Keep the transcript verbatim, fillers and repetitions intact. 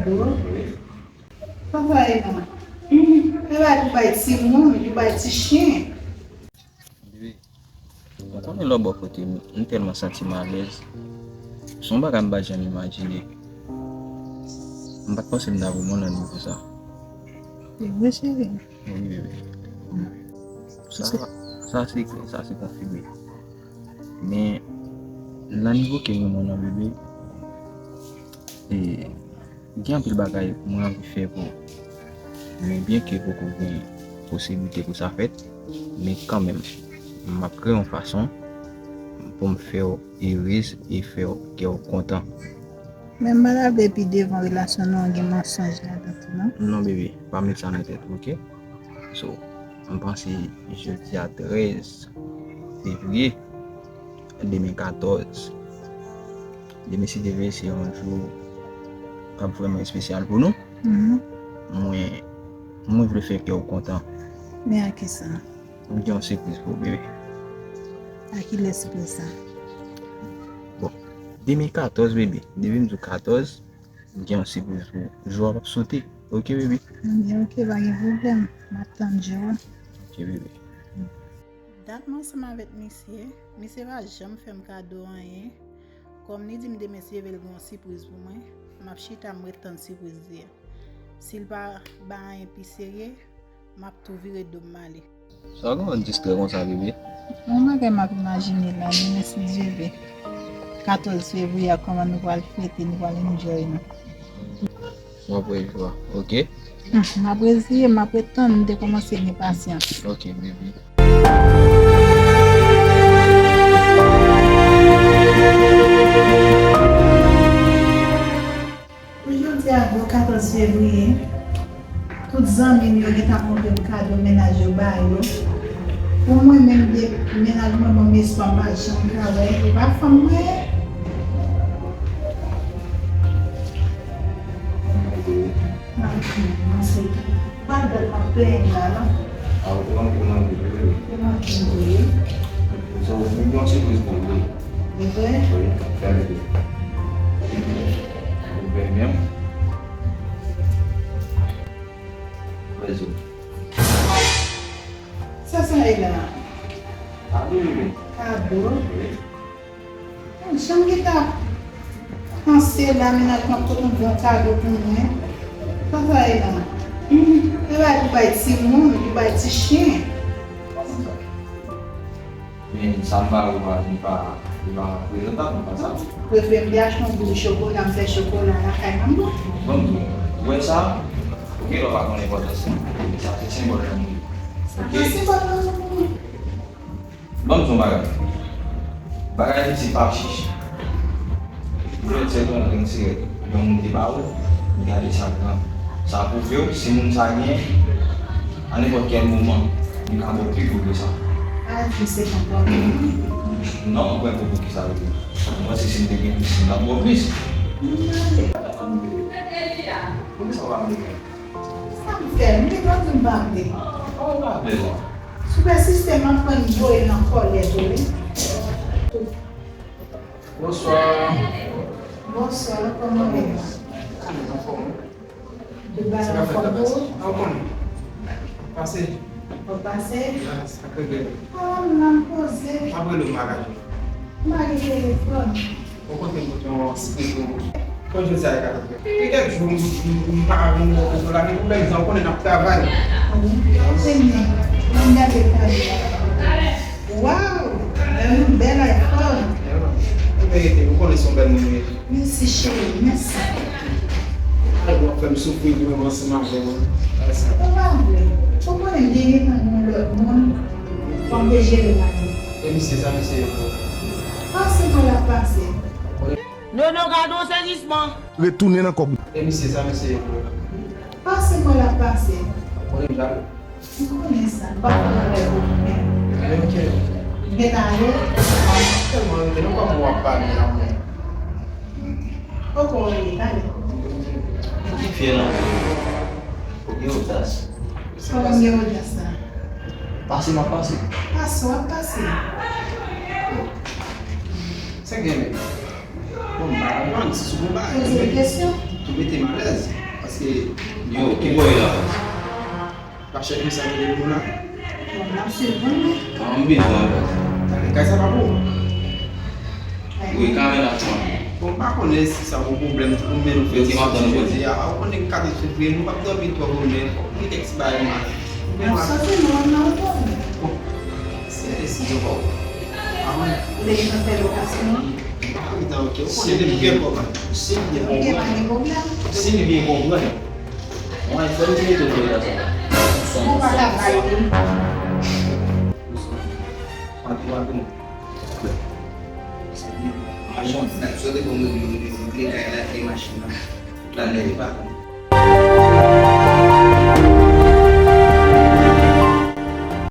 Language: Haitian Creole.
Wi. Papa e la. E bay pou bay timoun, pou bay ti chen. Bebe, ou konnen lè w bò kote m, m tèlman santi m alèz. Se yon bagay m pa t janm imajine. M pa t panse m ta renmen w nan nivo sa. Se vre, cheri? Wi, bebe. Sa, sa se klè, sa se konfime. Men, nan nivo ke m renmen w nan, bebe, e, gen anpil bagay mwen anvi fè pou ou. Men byenke poko gen posiblite pou sa fèt, men kanmenm, m ap kreye yon fason pou m fè w erez e fè w, kè w kontan. Men m pa ta vle pi devan relasyon nou an gen mansonj ladan tou, non? Non, bebe, pa met sa nan tèt ou, oke? So, m panse jodi a trèz fevriye, demen katòz. Demen, si Dye vle, se yon jou k ap vrèman espesyal pou nou. Mhm. Mwen, mwen vle fè kè w kontan. Men a kisa? M gen yon sipriz pou ou, bebe. A kilè sipriz sa? Bon, demen katòz, bebe. Depi m di w katòz, m gen yon sipriz pou ou. Jou a p ap sote. Oke, bebe? Ebyen, oke, pa gen pwoblèm. M ap tann jou a. Oke, bebe. Dat m ansanm avèk misye, misye pa janm fè m kado anyen. Kòm li di m demen si Dye vle l gen yon sipriz pou mwen, m ap chita m ret tann sipriz li a. Si l pa bay anyen pi serye, m ap tou vire do m ale. Sa w gen w distrè konsa, bebe? Yon bagay m ap imajine la, demen si Dye vle. Katòz fevriye a, kòman nou pral fete, nou pral enjoy nou. M ap wè jou a, oke? Hmm, m ap reziye, m ap ret tann, m te kòmanse gen pasyans. Oke, bebe. Pou jodi a, bon katòz fevriye, tout zanmi m yo gentan montre m kado mennaj yo ba yo. Pou mwen menm, de mennaj mwen ban m espwa m pa janm ka wè, e pa fanm mwen ye. M ap di, m ap di. Pa dòt m ap plenyen la, non. A, ou te manke m anpil, wi, wi. Ou te manke m, wi. So, m gen yon sipriz pou ou, wi. Ou vre? Wi, fèmen tou. Ou vre menm? Vre, wi. Sa, sa e la? Kado, wi. Kado? Wi. Jan m gentan ap panse la, mennaj mwen ap pote yon bon kado pou mwen. Sa sa ye la? Hmm, se bay pou bay timoun, pou bay ti chen. Men sa m ba ou a, li pa, li pa prezantab, li pa sa. Prefere m te achte yon boul chokola, m fè chokola lakay mwen. Bon, ou wè sa? Ou gen lè w pa konn enpòtans li. Sa se senbòl lanmou. Sa se senbòl lanmou. Ban m di w yon bagay. Bagay piti pa ap chèche. Ou fè sèl pran grenn sirèt yon moun te ba ou, gade sa l pran. Sa pwouve w, si moun sa gen, a nenpòt kèl moman, li ka ba w pi gwo ke sa. Pa di se konpòtman. Non, mwen konprann poukisa l di. Mwen, si, si m te gen plis, m t ap ba w plis. Poukisa w pa vle gen? Sa m fè? M te konn di m pa vle. Ou pa vle, non. Sou pèsiste, m ap pran voye nan kòlè tou, wi. Bonswa. Bonswa, kòman w ye? Tout bagay anfòm tou? Ou konnen. Pase. Ou pase? Ya, sa k regle. Ah, m la m poze. M ap rele w m pa ka jwenn ou. M pa gen telefòn. Ou konte m pote yon sipriz pou ou. Kon jodi a e katòz fè. Gen kèk jou m, m, m pa vin wè w la, gen pwoblèm jan ou konnen n ap travay. Wi, men, men gade kado a. Waw! Yon bèl iPhone. An verite, ou konnen se yon bèl moun ou ye. Mèsi, cheri, mèsi. Ou ap fè m soufri pou mwen ansanm avè w. Ou pa vle. Ou konnen m te gentan gen yon lòt moun. Fò m te jere bagay. E misye, sa misye ye pou ou? Pase mwen l ap pase. Nono, gade yon sezisman. Retounen nan kòb ou. E misye, sa misye ye pou ou? Pase mwen l ap pase. Ou konnen m jalou. M konnen sa, m pa konn lè pou mwen. Men ok. M gentan ale. Tèlman rete, nan kòman w ap pale a mwen. Poko ale, ale. Ou ki fyè nan ou gen odas. Kòman m gen odas la? Pase m ap pase. Pase w ap pase. Sa k gen menm? Bon, m pa konprann, se sou konba. Poze kesyon. Ou mete m alèz, paske yo, ki bò e la? Pa chèche sa ki de nou la. Bon, n ap swiv ou, wi. An, m bezwen ankò. Talè, kay sa pa pou ou? Wi, kanmenm ap pran. Bon, m pa konnen si sa yon pwoblèm pou mwen nou fè. Yo, ti maten nou jodi a. Ou konnen katòz fevriye, nou p ap dòmi twò bonè. Fòk nou gen ti bagay mal. Bon, sa se nou, an nan ou konnen. Bon, se desiyon pa ou. Ou te gentan fè lokasyon an? Ah, wi, ok. Ou konnen depi gen kòb, si gen kòb, si gen kòb, mwen fè m ti mete otorite sa. Ou pa ka bay li. Mwen tou, mwen tou. Machin, sa sou te bon, mwen vle kay la, e machin nan. La, lè li pa